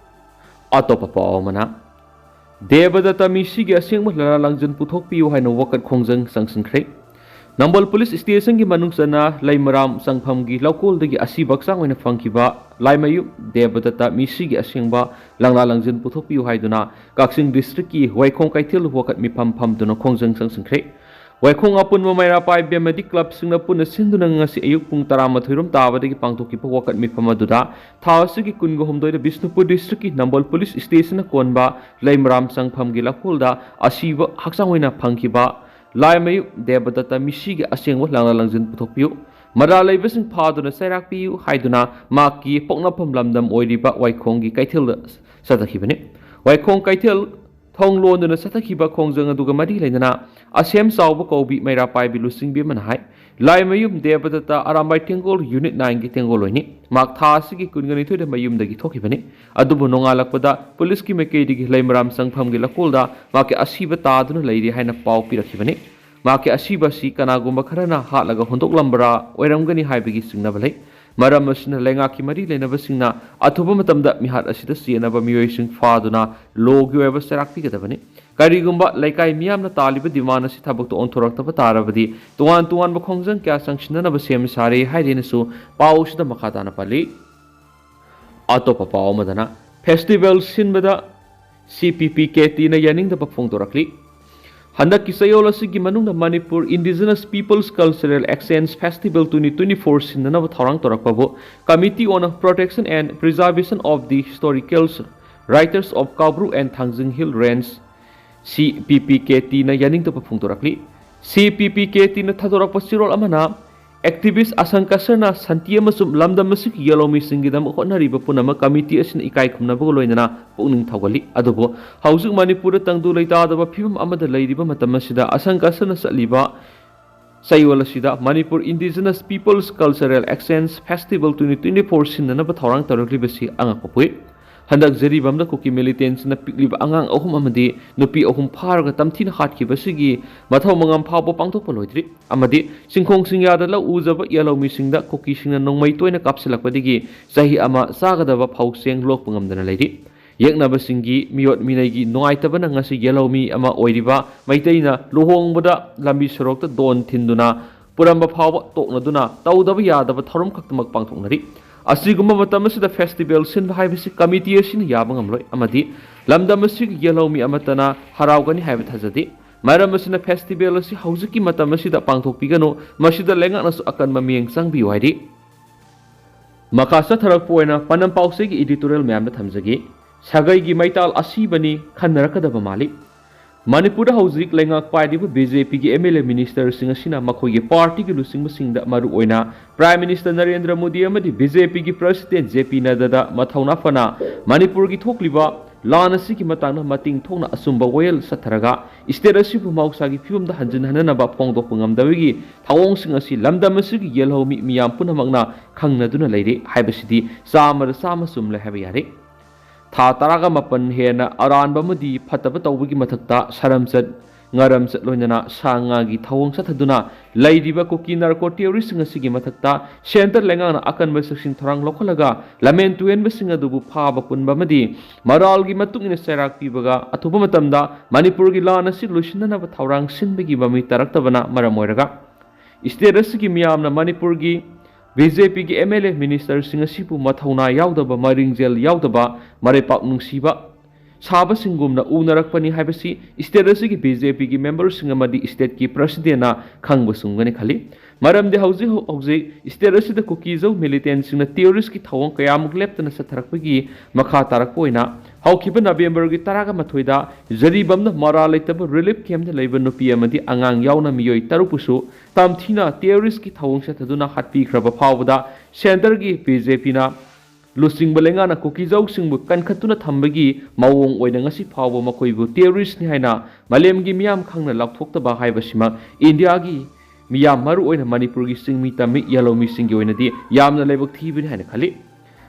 ꯑꯇꯣꯞꯄ ꯄꯥꯎ ꯑꯃꯅ, ꯗꯦꯕꯗꯠꯇ ꯃꯤꯁꯤꯒꯤ ꯑꯁꯦꯡꯕ ꯂꯥꯂꯥ ꯂꯪꯖꯟ ꯄꯨꯊꯣꯛꯄꯤꯌꯨ ꯍꯥꯏꯅ ꯋꯥꯀꯠ ꯈꯣꯡꯖꯪ ꯆꯪꯁꯤꯟꯈ꯭ꯔꯦ꯫ ꯅꯝꯕꯣꯜ ꯄꯨꯂꯤꯁ ꯁ꯭ꯇꯦꯁꯟꯒꯤ ꯃꯅꯨꯡ ꯆꯟꯅ ꯂꯩꯃꯔꯥꯝ ꯆꯪꯐꯝꯒꯤ ꯂꯧꯀꯣꯜꯗꯒꯤ ꯑꯁꯤꯕ ꯍꯛꯆꯥꯡ ꯑꯣꯏꯅ ꯐꯪꯈꯤꯕ ꯂꯥꯏꯃꯌꯨꯝ ꯗꯦꯕꯗꯠꯇ ꯃꯤꯁꯤꯒꯤ ꯑꯁꯦꯡꯕ ꯂꯪꯂꯥ ꯂꯪꯖꯤꯟ ꯄꯨꯊꯣꯛꯄꯤꯌꯨ ꯍꯥꯏꯗꯨꯅ ꯀꯛꯆꯤꯡ ꯗꯤꯁꯇ꯭ꯔꯤꯛꯀꯤ ꯋꯥꯏꯈꯣꯡ ꯀꯩꯊꯦꯜ ꯋꯥꯀꯠ ꯃꯤꯐꯝ ꯐꯝꯗꯨꯅ ꯈꯣꯡꯖꯪ ꯆꯪꯁꯤꯟꯈ꯭ꯔꯦ꯫ ꯋꯥꯏꯈꯣꯡ ꯑꯄꯨꯟꯕ ꯃꯩꯔꯥ ꯄꯥꯏꯕꯤ ꯑꯃꯗꯤ ꯀ꯭ꯂꯕꯁꯤꯡꯅ ꯄꯨꯟꯅ ꯁꯤꯟꯗꯨꯅ ꯉꯁꯤ ꯑꯌꯨꯛ ꯄꯨꯡ ꯇꯔꯥꯃꯥꯊꯣꯏ ꯔꯣꯝ ꯇꯥꯕꯗꯒꯤ ꯄꯥꯡꯊꯣꯛꯈꯤꯕ ꯋꯥꯀꯠ ꯃꯤꯐꯝ ꯑꯗꯨꯗ ꯊꯥ ꯑꯁꯤꯒꯤ ꯀꯨꯟꯒ ꯍꯨꯝꯗꯣꯏꯗ ꯕꯤꯁꯅꯨꯄꯨꯔ ꯗꯤꯁꯇ꯭ꯔꯤꯛꯀꯤ ꯅꯝꯕꯣꯜ ꯄꯨꯂꯤꯁ ꯁ꯭ꯇꯦꯁꯟꯅ ꯀꯣꯟꯕ ꯂꯩꯃꯔꯥꯝ ꯆꯪꯐꯝꯒꯤ ꯂꯧꯀꯣꯜꯗ ꯑꯁꯤꯕ ꯍꯛꯆꯥꯡ ꯑꯣꯏꯅ ꯐꯪꯈꯤꯕ ꯂꯥꯏꯃꯌꯨꯝ ꯗꯦꯕꯗꯠꯇ ꯃꯤꯁꯤꯒꯤ ꯑꯁꯦꯡꯕ ꯂꯪꯂꯥ ꯂꯪꯖꯤꯟ ꯄꯨꯊꯣꯛꯄꯤꯌꯨ, ꯃꯔꯥꯜ ꯂꯩꯕꯁꯤꯡ ꯐꯥꯗꯨꯅ ꯆꯩꯔꯥꯛ ꯄꯤꯌꯨ ꯍꯥꯏꯗꯨꯅ ꯃꯍꯥꯛꯀꯤ ꯄꯣꯛꯅꯐꯝ ꯂꯝꯗꯝ ꯑꯣꯏꯔꯤꯕ ꯋꯥꯏꯈꯣꯡꯒꯤ ꯀꯩꯊꯦꯜꯗ ꯆꯠꯊꯈꯤꯕꯅꯤ꯫ ꯋꯥꯏꯈꯣꯡ ꯀꯩꯊꯦꯜ ꯊꯣꯡ ꯂꯣꯟꯗꯨꯅ ꯆꯠꯊꯈꯤꯕ ꯈꯣꯡꯖꯪ ꯑꯗꯨꯒ ꯃꯔꯤ ꯂꯩꯅꯅ ꯑꯁꯦꯝ ꯆꯥꯎꯕ ꯀꯧꯕꯤ ꯃꯩꯔꯥ ꯄꯥꯏꯕꯤ ꯂꯨꯆꯤꯡꯕꯤ ꯑꯃꯅ ꯍꯥꯏ, ꯂꯥꯏꯃꯌꯨꯝ ꯗꯦꯕꯗꯠꯇ ꯑꯔꯥꯝꯕꯥꯏ ꯇꯦꯡꯒꯣꯜ ꯌꯨꯅꯤꯠ ꯅꯥꯏꯟꯒꯤ ꯇꯦꯡꯒꯣꯜ ꯑꯣꯏꯅꯤ꯫ ꯃꯍꯥꯛ ꯊꯥ ꯑꯁꯤꯒꯤ ꯀꯨꯟꯒ ꯅꯤꯊꯣꯏꯗ ꯃꯌꯨꯝꯗꯒꯤ ꯊꯣꯛꯈꯤꯕꯅꯤ꯫ ꯑꯗꯨꯕꯨ ꯅꯣꯡꯉꯥꯜꯂꯛꯄꯗ ꯄꯨꯂꯤꯁꯀꯤ ꯃꯥꯏꯀꯩꯗꯒꯤ ꯂꯩꯃꯔꯥꯝ ꯆꯪꯐꯝꯒꯤ ꯂꯧꯀꯣꯜꯗ ꯃꯍꯥꯛꯀꯤ ꯑꯁꯤꯕ ꯇꯥꯗꯨꯅ ꯂꯩꯔꯤ ꯍꯥꯏꯅ ꯄꯥꯎ ꯄꯤꯔꯛꯈꯤꯕꯅꯤ꯫ ꯃꯍꯥꯛꯀꯤ ꯑꯁꯤꯕ ꯑꯁꯤ ꯀꯅꯥꯒꯨꯝꯕ ꯈꯔꯅ ꯍꯥꯠꯂꯒ ꯍꯨꯟꯗꯣꯛꯂꯝꯕ꯭ꯔꯥ ꯑꯣꯏꯔꯝꯒꯅꯤ ꯍꯥꯏꯕꯒꯤ ꯆꯤꯡꯅꯕ ꯂꯩ꯫ ꯃꯔꯝ ꯑꯁꯤꯅ ꯂꯩꯉꯥꯛꯀꯤ ꯃꯔꯤ ꯂꯩꯅꯕꯁꯤꯡꯅ ꯑꯊꯨꯕ ꯃꯇꯝꯗ ꯃꯤꯍꯥꯠ ꯑꯁꯤꯗ ꯆꯦꯟꯅꯕ ꯃꯤꯑꯣꯏꯁꯤꯡ ꯐꯥꯗꯨꯅ ꯂꯣꯒꯤ ꯑꯣꯏꯕ ꯆꯩꯔꯥꯛ ꯄꯤꯒꯗꯕꯅꯤ꯫ ꯀꯔꯤꯒꯨꯝꯕ ꯂꯩꯀꯥꯏ ꯃꯤꯌꯥꯝꯅ ꯇꯥꯜꯂꯤꯕ ꯗꯤꯃꯥꯟ ꯑꯁꯤ ꯊꯕꯛꯇ ꯑꯣꯟꯊꯣꯔꯛꯇꯕ ꯇꯥꯔꯕꯗꯤ ꯇꯣꯉꯥꯟ ꯇꯣꯉꯥꯟꯕ ꯈꯣꯡꯖꯪ ꯀꯌꯥ ꯆꯪꯁꯤꯟꯅꯅꯕ ꯁꯦꯝ ꯁꯥꯔꯦ ꯍꯥꯏꯔꯦꯅꯁꯨ ꯄꯥꯎ ꯑꯁꯤꯗ ꯃꯈꯥ ꯇꯥꯅ ꯄꯜꯂꯤ꯫ ꯑꯇꯣꯞꯄ ꯄꯥꯎ ꯑꯃꯗꯅ ꯐꯦꯁꯇꯤꯚꯦꯜ ꯁꯤꯟꯕꯗ ꯁꯤ ꯄꯤ ꯄꯤ ꯀꯦ ꯇꯤꯅ ꯌꯥꯅꯤꯡꯗꯕ ꯐꯣꯡꯗꯣꯔꯛꯂꯤ꯫ ꯍꯟꯗꯛꯀꯤ ꯆꯌꯣꯜ ꯑꯁꯤꯒꯤ ꯃꯅꯨꯡꯗ Manipur Indigenous Peoples Cultural Exchange Festival twenty twenty four ꯁꯤꯟꯅꯅꯕ ꯊꯧꯔꯥꯡ ꯇꯧꯔꯛꯄꯕꯨ Committee on Protection and Preservation of the Historical Writers of Kabru and Thangjing Hill Range, ꯁꯤ ꯄꯤ ꯄꯤ ꯀꯦ ꯇꯤꯅ ꯌꯥꯅꯤꯡꯗꯕ ꯐꯣꯡꯗꯣꯔꯛꯂꯤ꯫ ꯁꯤ ꯄꯤ ꯄꯤ ꯀꯦ ꯇꯤꯅ ꯊꯥꯗꯣꯔꯛꯄ ꯆꯦꯔꯣꯜ ꯑꯃꯅ, ꯑꯦꯛꯇꯤꯚꯤꯁ ꯑꯁꯪ ꯀꯁꯔꯅ ꯁꯥꯟꯇꯤ ꯑꯃꯁꯨꯡ ꯂꯝꯗꯝ ꯑꯁꯤꯒꯤ ꯌꯦꯜꯍꯧꯃꯤꯁꯤꯡꯒꯤꯗꯃꯛ ꯍꯣꯠꯅꯔꯤꯕ ꯄꯨꯝꯅꯃꯛ ꯀꯃꯤꯇꯤ ꯑꯁꯤꯅ ꯏꯀꯥꯏ ꯈꯨꯝꯅꯕꯒ ꯂꯣꯏꯅꯅ ꯄꯨꯛꯅꯤꯡ ꯊꯧꯒꯠꯂꯤ꯫ ꯑꯗꯨꯕꯨ ꯍꯧꯖꯤꯛ ꯃꯅꯤꯄꯨꯔꯗ ꯇꯪꯗꯨ ꯂꯩꯇꯥꯗꯕ ꯐꯤꯕꯝ ꯑꯃꯗ ꯂꯩꯔꯤꯕ ꯃꯇꯝ ꯑꯁꯤꯗ ꯑꯁꯪ ꯀꯁꯔꯅ ꯆꯠꯂꯤꯕ ꯆꯌꯣꯜ ꯑꯁꯤꯗ Manipur Indigenous Peoples Cultural Exchange Festival twenty twenty four ꯁꯤꯟꯅꯅꯕ ꯊꯧꯔꯥꯡ ꯇꯧꯔꯛꯂꯤꯕꯁꯤ ꯑꯉꯛꯄ ꯄꯣꯛꯏ꯫ ꯍꯟꯗꯛ ꯖꯔꯤꯕꯥꯝꯗ ꯀꯨꯀꯤ ꯃꯤꯂꯤꯇꯦꯟꯁꯤꯅ ꯄꯤꯛꯂꯤꯕ ꯑꯉꯥꯡ ꯑꯍꯨꯝ ꯑꯃꯗꯤ ꯅꯨꯄꯤ ꯑꯍꯨꯝ ꯐꯥꯔꯒ ꯇꯝꯊꯤꯅ ꯍꯥꯠꯈꯤꯕꯁꯤꯒꯤ ꯃꯊꯧ ꯃꯉꯝ ꯐꯥꯎꯕ ꯄꯥꯡꯊꯣꯛꯄ ꯂꯣꯏꯗ꯭ꯔꯤ ꯑꯃꯗꯤ ꯆꯤꯡꯈꯣꯡ ꯆꯤꯡꯌꯥꯗ ꯂꯧ ꯎꯖꯕ ꯌꯦꯜꯍꯧꯃꯤꯁꯤꯡꯗ ꯀꯨꯀꯤꯁꯤꯡꯅ ꯅꯣꯡꯃꯩ ꯇꯣꯏꯅ ꯀꯥꯞꯁꯤꯜꯂꯛꯄꯗꯒꯤ ꯆꯍꯤ ꯑꯃ ꯆꯥꯒꯗꯕ ꯐꯧ ꯆꯦꯡ ꯂꯣꯛꯄ ꯉꯝꯗꯅ ꯂꯩꯔꯤ꯫ ꯌꯦꯛꯅꯕꯁꯤꯡꯒꯤ ꯃꯤꯑꯣꯠ ꯃꯤꯅꯩꯒꯤ ꯅꯨꯡꯉꯥꯏꯇꯕꯅ ꯉꯁꯤ ꯌꯦꯜꯍꯧꯃꯤ ꯑꯃ ꯑꯣꯏꯔꯤꯕ ꯃꯩꯇꯩꯅ ꯂꯨꯍꯣꯡꯕꯗ ꯂꯝꯕꯤ ꯁꯣꯔꯣꯛꯇ ꯗꯣꯟ ꯊꯤꯟꯗꯨꯅ ꯄꯨꯔꯝꯕ ꯐꯥꯎꯕ ꯇꯣꯛꯅꯗꯨꯅ ꯇꯧꯗꯕ ꯌꯥꯗꯕ ꯊꯧꯔꯝ ꯈꯛꯇꯃꯛ ꯄꯥꯡꯊꯣꯛꯅꯔꯤ꯫ ꯑꯁꯤꯒꯨꯝꯕ ꯃꯇꯝ ꯑꯁꯤꯗ ꯐꯦꯁꯇꯤꯚꯦꯜ ꯁꯤꯟꯕ ꯍꯥꯏꯕꯁꯤ ꯀꯃꯤꯇꯤ ꯑꯁꯤꯅ ꯌꯥꯕ ꯉꯝꯂꯣꯏ ꯑꯃꯗꯤ ꯂꯝꯗꯝ ꯑꯁꯤꯒꯤ ꯌꯦꯜꯍꯧꯃꯤ ꯑꯃꯠꯇꯅ ꯍꯔꯥꯎꯒꯅꯤ ꯍꯥꯏꯕ ꯊꯥꯖꯗꯦ꯫ ꯃꯔꯝ ꯑꯁꯤꯅ ꯐꯦꯁꯇꯤꯚꯦꯜ ꯑꯁꯤ ꯍꯧꯖꯤꯛꯀꯤ ꯃꯇꯝ ꯑꯁꯤꯗ ꯄꯥꯡꯊꯣꯛꯄꯤꯒꯅꯨ, ꯃꯁꯤꯗ ꯂꯩꯉꯥꯛꯅꯁꯨ ꯑꯀꯟꯕ ꯃꯤꯠꯌꯦꯡ ꯆꯪꯕꯤꯌꯨ ꯍꯥꯏꯔꯤ꯫ ꯃꯈꯥ ꯆꯠꯊꯔꯛꯄ ꯑꯣꯏꯅ ꯄꯥꯟꯗꯝ ꯄꯥꯎꯆꯦꯒꯤ ꯏꯗꯤꯇꯣꯔꯤꯌꯦꯜ ꯃꯌꯥꯝꯗ ꯊꯝꯖꯒꯦ꯫ ꯁꯥꯒꯩꯒꯤ ꯃꯩꯇꯥꯜ ꯑꯁꯤꯕꯅꯤ, ꯈꯟꯅꯔꯛꯀꯗꯕ ꯃꯥꯜꯂꯤ꯫ ꯃꯅꯤꯄꯨꯔꯗ ꯍꯧꯖꯤꯛ ꯂꯩꯉꯥꯛ ꯄꯥꯏꯔꯤꯕ ꯕꯤ ꯖꯦ ꯄꯤꯒꯤ ꯑꯦꯝ ꯑꯦꯜ ꯑꯦ ꯃꯤꯅꯤꯁꯇꯔꯁꯤꯡ ꯑꯁꯤꯅ ꯃꯈꯣꯏꯒꯤ ꯄꯥꯔꯇꯤꯒꯤ ꯂꯨꯆꯤꯡꯕꯁꯤꯡꯗ, ꯃꯔꯨꯑꯣꯏꯅ ꯄ꯭ꯔꯥꯏꯝ ꯃꯤꯅꯤꯁꯇꯔ ꯅꯔꯦꯟꯗ꯭ꯔ ꯃꯣꯗꯤ ꯑꯃꯗꯤ ꯕꯤ ꯖꯦ ꯄꯤꯒꯤ ꯄ꯭ꯔꯁꯤꯗꯦꯟ ꯖꯦ ꯄꯤ ꯅꯗ꯭ꯗꯥꯗ ꯃꯊꯧꯅꯥ ꯐꯅ ꯃꯅꯤꯄꯨꯔꯒꯤ ꯊꯣꯛꯂꯤꯕ ꯂꯥꯟ ꯑꯁꯤꯒꯤ ꯃꯇꯥꯡꯗ ꯃꯇꯤꯡ ꯊꯣꯛꯅ ꯑꯆꯨꯝꯕ ꯋꯥꯌꯦꯜ ꯆꯠꯊꯔꯒ ꯁ꯭ꯇꯦꯠ ꯑꯁꯤꯕꯨ ꯃꯍꯧꯁꯥꯒꯤ ꯐꯤꯕꯝꯗ ꯍꯟꯖꯤꯟꯍꯟꯅꯅꯕ ꯐꯣꯡꯗꯣꯛꯄ ꯉꯝꯗꯕꯒꯤ ꯊꯧꯑꯣꯡꯁꯤꯡ ꯑꯁꯤ ꯂꯝꯗꯝ ꯑꯁꯤꯒꯤ ꯌꯦꯜꯍꯧꯃꯤ ꯃꯤꯌꯥꯝ ꯄꯨꯝꯅꯃꯛꯅ ꯈꯪꯅꯗꯨꯅ ꯂꯩꯔꯤ ꯍꯥꯏꯕꯁꯤꯗꯤ ꯆꯥꯝꯃꯗ ꯆꯥꯝꯃ ꯆꯨꯝꯂꯦ ꯍꯥꯏꯕ ꯌꯥꯔꯦ꯫ ꯊꯥ ꯇꯔꯥꯒ ꯃꯥꯄꯟ ꯍꯦꯟꯅ ꯑꯔꯥꯟꯕ ꯑꯃꯗꯤ ꯐꯠꯇꯕ ꯇꯧꯕꯒꯤ ꯃꯊꯛꯇ ꯁꯔꯝꯆꯠ, ꯉꯥꯔꯝꯆꯠ ꯂꯣꯏꯅꯅ ꯁꯥ ꯉꯥꯒꯤ ꯊꯧꯑꯣꯡ ꯆꯠꯊꯗꯨꯅ ꯂꯩꯔꯤꯕ ꯀꯨꯀꯤ ꯅꯥꯔꯀꯣ ꯇꯦꯔꯣꯔꯤꯁꯁꯤꯡ ꯑꯁꯤꯒꯤ ꯃꯊꯛꯇ ꯁꯦꯟꯇꯔ ꯂꯩꯉꯥꯛꯅ ꯑꯀꯟꯕ ꯆꯦꯛꯁꯤꯟ ꯊꯧꯔꯥꯡ ꯂꯧꯈꯠꯂꯒ ꯂꯝꯍꯦꯟ ꯇꯨꯍꯦꯟꯕꯁꯤꯡ ꯑꯗꯨꯕꯨ ꯐꯥꯕ ꯄꯨꯟꯕ ꯑꯃꯗꯤ ꯃꯔꯥꯜꯒꯤ ꯃꯇꯨꯡ ꯏꯟꯅ ꯆꯩꯔꯥꯛ ꯄꯤꯕꯒ ꯑꯊꯨꯕ ꯃꯇꯝꯗ ꯃꯅꯤꯄꯨꯔꯒꯤ ꯂꯥꯟ ꯑꯁꯤ ꯂꯣꯏꯁꯤꯟꯅꯅꯕ ꯊꯧꯔꯥꯡ ꯁꯤꯟꯕꯒꯤ ꯃꯃꯤ ꯇꯥꯔꯛꯇꯕꯅ ꯃꯔꯝ ꯑꯣꯏꯔꯒ ꯁ꯭ꯇꯦꯠ ꯑꯁꯤꯒꯤ ꯃꯤꯌꯥꯝꯅ ꯃꯅꯤꯄꯨꯔꯒꯤ ꯕꯤ ꯖꯦ ꯄꯤꯒꯤ ꯑꯦꯝ ꯑꯦꯜ ꯑꯦ ꯃꯤꯅꯤꯁꯇꯔꯁꯤꯡ ꯑꯁꯤꯕꯨ ꯃꯊꯧꯅꯥ ꯌꯥꯎꯗꯕ, ꯃꯔꯤꯡꯖꯦꯜ ꯌꯥꯎꯗꯕ, ꯃꯔꯩꯄꯥꯛ ꯅꯨꯡꯁꯤꯕ ꯁꯥꯕꯁꯤꯡꯒꯨꯝꯅ ꯎꯅꯔꯛꯄꯅꯤ ꯍꯥꯏꯕꯁꯤ ꯁ꯭ꯇꯦꯠ ꯑꯁꯤꯒꯤ ꯕꯤ ꯖꯦ ꯄꯤꯒꯤ ꯃꯦꯝꯕꯔꯁꯤꯡ ꯑꯃꯗꯤ ꯁ꯭ꯇꯦꯠꯀꯤ ꯄ꯭ꯔꯁꯤꯗꯦꯟꯅ ꯈꯪꯕ ꯆꯨꯝꯒꯅꯤ ꯈꯜꯂꯤ꯫ ꯃꯔꯝꯗꯤ ꯍꯧꯖꯤꯛ ꯍꯧꯖꯤꯛ ꯁ꯭ꯇꯦꯠ ꯑꯁꯤꯗ ꯀꯨꯀꯤꯖꯧ ꯃꯤꯂꯤꯇꯦꯟꯁꯤꯡꯅ ꯇꯦꯔꯣꯔꯤꯁꯀꯤ ꯊꯧꯑꯣꯡ ꯀꯌꯥꯃꯨꯛ ꯂꯦꯞꯇꯅ ꯆꯠꯊꯔꯛꯄꯒꯤ ꯃꯈꯥ ꯇꯥꯔꯛꯄ ꯑꯣꯏꯅ ꯍꯧꯈꯤꯕ ꯅꯕꯦꯝꯕꯔꯒꯤ ꯇꯔꯥꯒ ꯃꯥꯊꯣꯏꯗ ꯖꯔꯤꯕꯝꯗ ꯃꯔꯥꯜ ꯂꯩꯇꯕ ꯔꯤꯂꯤꯐ ꯀꯦꯝꯞꯇ ꯂꯩꯕ ꯅꯨꯄꯤ ꯑꯃꯗꯤ ꯑꯉꯥꯡ ꯌꯥꯎꯅ ꯃꯤꯑꯣꯏ ꯇꯔꯨꯛꯄꯨꯁꯨ ꯇꯝꯊꯤꯅ ꯇꯦꯔꯣꯔꯤꯁꯀꯤ ꯊꯧꯑꯣꯡ ꯆꯠꯊꯗꯨꯅ ꯍꯥꯠꯄꯤꯈ꯭ꯔꯕ ꯐꯥꯎꯕꯗ ꯁꯦꯟꯇꯔꯒꯤ ꯕꯤ ꯖꯦ ꯄꯤꯅ ꯂꯨꯆꯤꯡꯕ ꯂꯩꯉꯥꯛꯅ ꯀꯨꯀꯤꯖꯧꯁꯤꯡꯕꯨ ꯀꯟꯈꯠꯇꯨꯅ ꯊꯝꯕꯒꯤ ꯃꯑꯣꯡ ꯑꯣꯏꯅ ꯉꯁꯤ ꯐꯥꯎꯕ ꯃꯈꯣꯏꯕꯨ ꯇꯦꯔꯣꯔꯤꯁꯅꯤ ꯍꯥꯏꯅ ꯃꯥꯂꯦꯝꯒꯤ ꯃꯤꯌꯥꯝ ꯈꯪꯅ ꯂꯥꯎꯊꯣꯛꯇꯕ ꯍꯥꯏꯕꯁꯤꯃꯛ ꯏꯟꯗꯤꯌꯥꯒꯤ ꯃꯤꯌꯥꯝ, ꯃꯔꯨꯑꯣꯏꯅ ꯃꯅꯤꯄꯨꯔꯒꯤ ꯆꯤꯡꯃꯤ ꯇꯝꯃꯤ ꯌꯦꯜꯍꯧꯃꯤꯁꯤꯡꯒꯤ ꯑꯣꯏꯅꯗꯤ ꯌꯥꯝꯅ ꯂꯥꯏꯕꯛ ꯊꯤꯕꯅꯤ ꯍꯥꯏꯅ ꯈꯜꯂꯤ꯫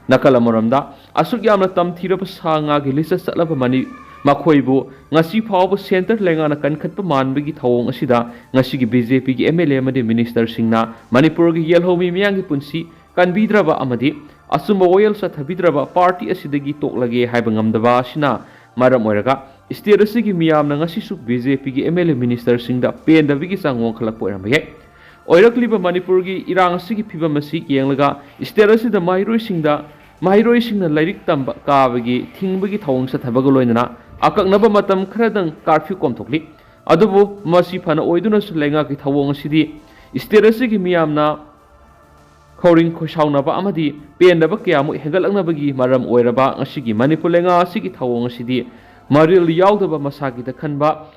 ꯅꯥꯀꯜ ꯑꯃꯔꯣꯝꯗ, ꯑꯁꯨꯛ ꯌꯥꯝꯅ ꯇꯝꯊꯤꯔꯕ ꯁꯥ ꯉꯥꯒꯤ ꯂꯤꯆꯠ ꯆꯠꯂꯕ ꯃꯅꯤ-, ꯃꯈꯣꯏꯕꯨ ꯉꯁꯤ ꯐꯥꯎꯕ ꯁꯦꯟꯇꯔ ꯂꯩꯉꯥꯛꯅ ꯀꯟꯈꯠꯄ ꯃꯥꯟꯕꯒꯤ ꯊꯧꯑꯣꯡ ꯑꯁꯤꯗ ꯉꯁꯤꯒꯤ ꯕꯤ ꯖꯦ ꯄꯤꯒꯤ ꯑꯦꯝ ꯑꯦꯜ ꯑꯦ ꯑꯃꯗꯤ ꯃꯤꯅꯤꯁꯇꯔꯁꯤꯡꯅ ꯃꯅꯤꯄꯨꯔꯒꯤ ꯌꯦꯜꯍꯧꯃꯤ ꯃꯤꯌꯥꯝꯒꯤ ꯄꯨꯟꯁꯤ ꯀꯟꯕꯤꯗ꯭ꯔꯕ ꯑꯃꯗꯤ ꯑꯆꯨꯝꯕ ꯋꯥꯌꯦꯜ ꯆꯠꯊꯕꯤꯗ꯭ꯔꯕ ꯄꯥꯔꯇꯤ ꯑꯁꯤꯗꯒꯤ ꯇꯣꯛꯂꯒꯦ ꯍꯥꯏꯕ ꯉꯝꯗꯕ ꯑꯁꯤꯅ ꯃꯔꯝ ꯑꯣꯏꯔꯒ ꯁ꯭ꯇꯦꯠ ꯑꯁꯤꯒꯤ ꯃꯤꯌꯥꯝꯅ ꯉꯁꯤꯁꯨ ꯕꯤ ꯖꯦ ꯄꯤꯒꯤ ꯑꯦꯝ ꯑꯦꯜ ꯑꯦ ꯃꯤꯅꯤꯁꯇꯔꯁꯤꯡꯗ ꯄꯦꯟꯗꯕꯒꯤ ꯆꯥꯡ ꯋꯥꯡꯈꯠꯂꯛꯄ ꯑꯣꯏꯔꯝꯕ ꯌꯥꯏ꯫ ꯑꯣꯏꯔꯛꯂꯤꯕ ꯃꯅꯤꯄꯨꯔꯒꯤ ꯏꯔꯥꯡ ꯑꯁꯤꯒꯤ ꯐꯤꯕꯝ ꯑꯁꯤ ꯌꯦꯡꯂꯒ ꯁ꯭ꯇꯦꯠ ꯑꯁꯤꯗ ꯃꯍꯩꯔꯣꯏꯁꯤꯡꯗ ꯃꯍꯩꯔꯣꯏꯁꯤꯡꯅ ꯂꯥꯏꯔꯤꯛ ꯇꯝꯕ ꯀꯥꯕꯒꯤ ꯊꯤꯡꯕꯒꯤ ꯊꯧꯑꯣꯡ ꯆꯠꯊꯕꯒ ꯂꯣꯏꯅꯅ ꯑꯀꯛꯅꯕ ꯃꯇꯝ ꯈꯔꯗꯪ ꯀꯥꯔꯐ꯭ꯌꯨ ꯀꯣꯝꯊꯣꯛꯂꯤ꯫ ꯑꯗꯨꯕꯨ ꯃꯁꯤ ꯐꯅ ꯑꯣꯏꯗꯨꯅꯁꯨ ꯂꯩꯉꯥꯛꯀꯤ ꯊꯧꯑꯣꯡ ꯑꯁꯤꯗꯤ ꯁ꯭ꯇꯦꯠ ꯑꯁꯤꯒꯤ ꯃꯤꯌꯥꯝꯅ ꯈꯧꯔꯤꯡ ꯈꯣꯏꯁꯥꯎꯅꯕ ꯑꯃꯗꯤ ꯄꯦꯟꯗꯕ ꯀꯌꯥꯃꯨꯛ ꯍꯦꯟꯒꯠꯂꯛꯅꯕꯒꯤ ꯃꯔꯝ ꯑꯣꯏꯔꯕ ꯉꯁꯤꯒꯤ ꯃꯅꯤꯄꯨꯔ ꯂꯩꯉꯥꯛ ꯑꯁꯤꯒꯤ ꯊꯧꯑꯣꯡ ꯑꯁꯤꯗꯤ ꯃꯔꯤꯜ ꯌꯥꯎꯗꯕ ꯃꯁꯥꯒꯤꯗ ꯈꯟꯕ,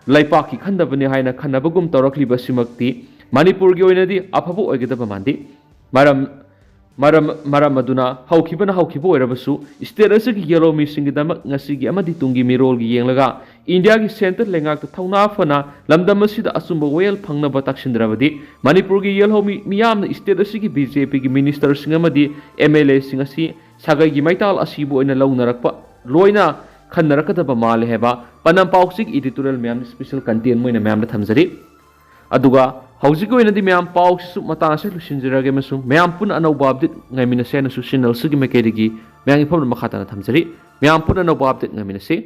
ꯂꯩꯄꯥꯛꯀꯤ ꯈꯟꯗꯕꯅꯤ ꯍꯥꯏꯅ ꯈꯟꯅꯕꯒꯨꯝ ꯇꯧꯔꯛꯂꯤꯕꯁꯤꯃꯛꯇꯤ ꯃꯅꯤꯄꯨꯔꯒꯤ ꯑꯣꯏꯅꯗꯤ ꯑꯐꯕ ꯑꯣꯏꯒꯗꯕ ꯃꯥꯟꯗꯦ꯫ ꯃꯔꯝ, ꯃꯔꯝ, ꯃꯔꯝ ꯑꯗꯨꯅ ꯍꯧꯈꯤꯕꯅ ꯍꯧꯈꯤꯕ ꯑꯣꯏꯔꯕꯁꯨ ꯁ꯭ꯇꯦꯠ ꯑꯁꯤꯒꯤ ꯌꯦꯜꯍꯧꯃꯤꯁꯤꯡꯒꯤꯗꯃꯛ ꯉꯁꯤꯒꯤ ꯑꯃꯗꯤ ꯇꯨꯡꯒꯤ ꯃꯤꯔꯣꯜꯒꯤ ꯌꯦꯡꯂꯒ ꯏꯟꯗꯤꯌꯥꯒꯤ ꯁꯦꯟꯇꯔ ꯂꯩꯉꯥꯛꯇ ꯊꯧꯅꯥ ꯐꯅ ꯂꯝꯗꯝ ꯑꯁꯤꯗ ꯑꯆꯨꯝꯕ ꯋꯥꯌꯦꯜ ꯐꯪꯅꯕ ꯇꯥꯛꯁꯤꯟꯗ꯭ꯔꯕꯗꯤ ꯃꯅꯤꯄꯨꯔꯒꯤ ꯌꯦꯜꯍꯧꯃꯤ ꯃꯤꯌꯥꯝꯅ ꯁ꯭ꯇꯦꯠ ꯑꯁꯤꯒꯤ ꯕꯤ ꯖꯦ ꯄꯤꯒꯤ ꯃꯤꯅꯤꯁꯇꯔꯁꯤꯡ ꯑꯃꯗꯤ ꯑꯦꯝ ꯑꯦꯜ ꯑꯦꯁꯤꯡ ꯑꯁꯤ ꯁꯥꯒꯩꯒꯤ ꯃꯩꯇꯥꯜ ꯑꯁꯤꯕꯨ ꯑꯣꯏꯅ ꯂꯧꯅꯔꯛꯄ ꯂꯣꯏꯅ ꯈꯟꯅꯔꯛꯀꯗꯕ ꯃꯥꯜꯂꯦ ꯍꯥꯏꯕ ꯄꯅꯝ ꯄꯥꯎꯆꯦꯒꯤ ꯏꯗꯤꯇꯣꯔꯤꯌꯦꯜ ꯃꯌꯥꯝ ꯏꯁꯄꯤꯁꯦꯜ ꯀꯟꯇꯦꯟ ꯑꯣꯏꯅ ꯃꯌꯥꯝꯗ ꯊꯝꯖꯔꯤ꯫ ꯑꯗꯨꯒ ꯍꯧꯖꯤꯛꯀꯤ ꯑꯣꯏꯅꯗꯤ ꯃꯌꯥꯝ ꯄꯥꯎꯁꯤꯁꯨ ꯃꯇꯥꯡ ꯑꯁꯤꯗ ꯂꯣꯏꯁꯤꯟꯖꯔꯒꯦ ꯑꯃꯁꯨꯡ ꯃꯌꯥꯝ ꯄꯨꯟꯅ ꯑꯅꯧꯕ ꯑꯞꯗꯦꯠ ꯉꯥꯏꯃꯤꯟꯅꯁꯦ ꯍꯥꯏꯅꯁꯨ ꯁꯤꯅꯦꯜꯁꯤꯒꯤ ꯃꯥꯏꯀꯩꯗꯒꯤ ꯃꯌꯥꯝꯒꯤ ꯐꯝꯗ ꯃꯈꯥ ꯇꯥꯅ ꯊꯝꯖꯔꯤ꯫ ꯃꯌꯥꯝ ꯄꯨꯟꯅ ꯑꯅꯧꯕ ꯑꯞꯗꯦꯠ ꯉꯥꯏꯃꯤꯟꯅꯁꯤ꯫